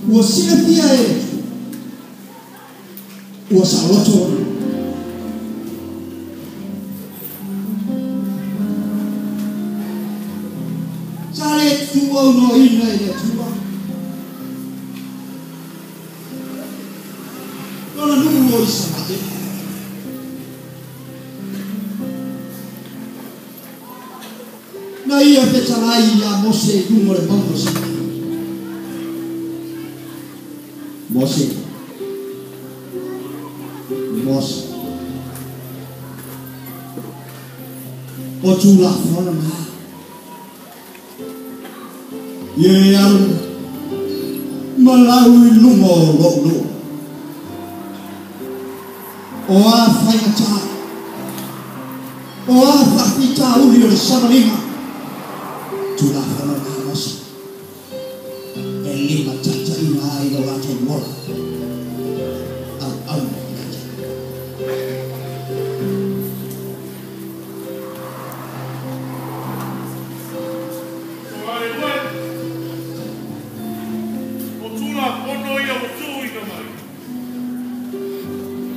Ua silafia e le Atua ua saoloto lona. Sa le tuuaunoaina i le Atua lona nuu o Isaraelu. Na ia fetalai ia Mose i luga o le mauga o Sinai. Mose, Mose, o Tulafono na ia e alu ma lau i luga o lou nuu. O a faigata, o a faafitauli o le savaliga, Tulafono na Mose e limataitaiina ai lo latou ola auauna ia te. Aleluia. O Tulafono ia ua tuuina mai.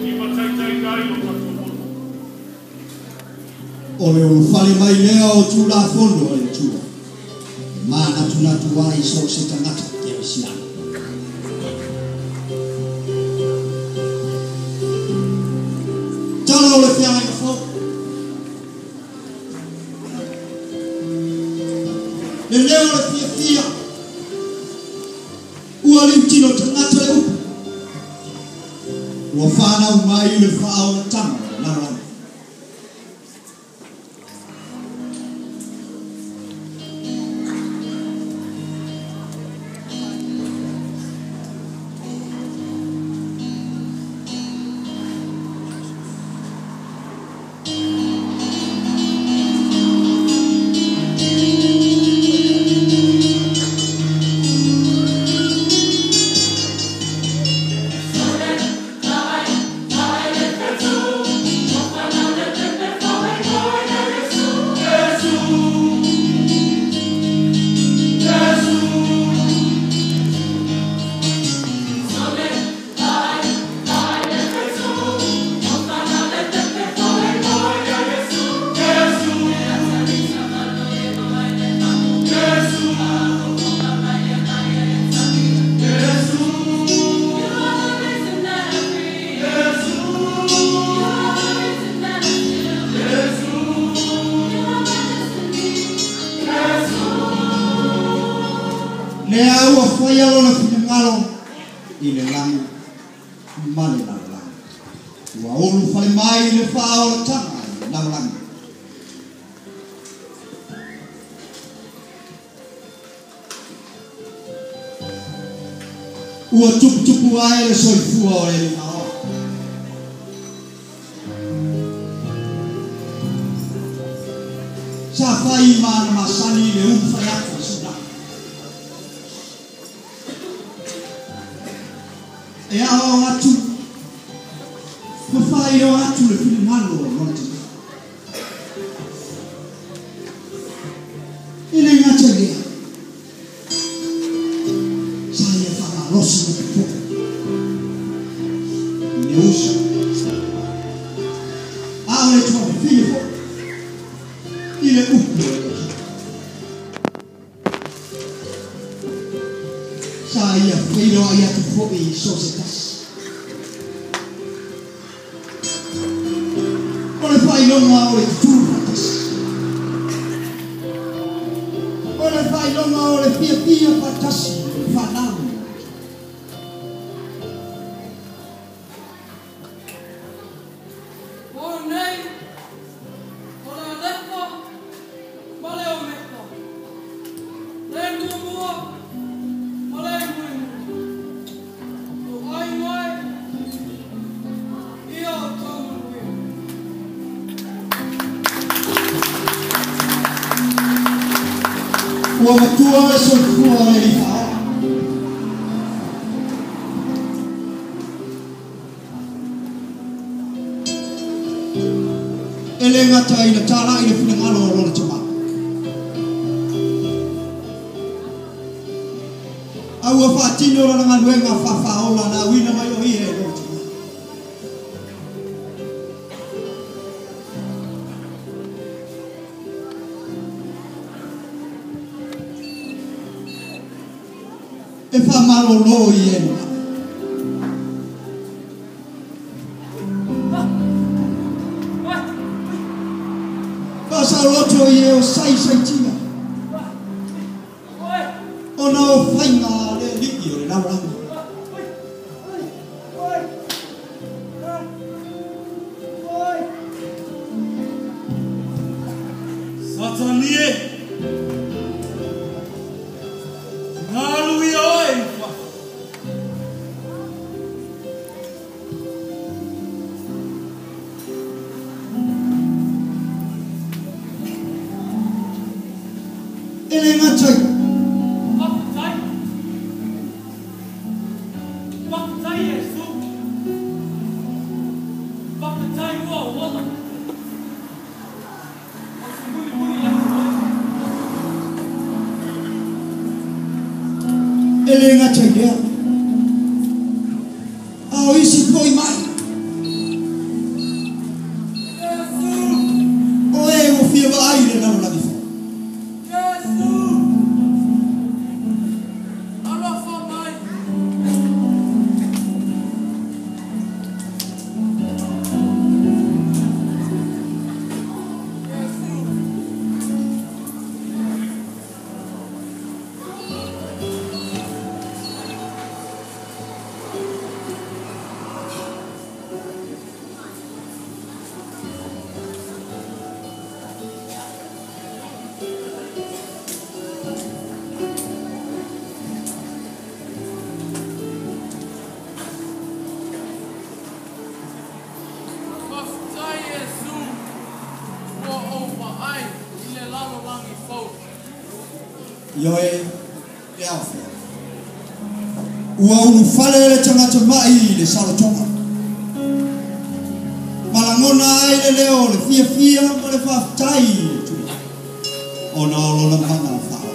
I mataitai ai o tatou ola. O le ulufale mai lea o Tulafono a le Atua e manatunatu ai so o se tagata kerisiano. Tala o le feagaiga fou. Le leo o le fiafia ua liutino tagata le upu ua fanau mai le faaolataga o le lalolagi. Lea ua faia lona finagalo i le lagi ma le lalolagi. Ua ulufale mai le faaolataga i le lalolagi. Ua tuputupu ai le soifua o le Alii Faaola. Sa fai ma ana masani le ulufale atu i Saulagi. E aoao atu ma faailoa atu le finagalo o lona tina. E le gata i lea, sa ia faamalosi ma popo'e i le uso, a o le tuafafine foi i le upu o le Atua. Sa ia feiloai atu foi i so o se tasi. O le faailoga o le tutulu faatasi. O le faailoga o le fiafia faatasi o le fanau. O nei, o le Alefa ma le Omeka, le muamua ma le mulimuli. O aiga e, ia outou manuia. Ua matua le soifua o le Alii Faaola. E le gata ina talai le finagalo o lona tama. A ua faatino lona galuega faafaaola na auina mai o ia e lona tina. E faamalōlō i e mamalu. Faasaoloto i e o saisaitia ona o faiga a le alii o le lalolagi. Satani e, galu ia oe i fafo. E le gata i Faafetai. Faafetai Iesu. Faafetai ua ou ola. Ou te mulimuli atu oe. E le gata i lea, a o isi foi mai Iesu! o e ua fia vaai i le lalolagi fou. Iesu! Alofa mai! Iesu! Faafetai Iesu ua ou vaai i le lalolagi fou. Ioe le aofia. Ua ulufale le tagata ma'i i le saolotoga. Ma lagona ai le leo o le fiafia ma le faafetai i le Atua ona o lona mana faaola.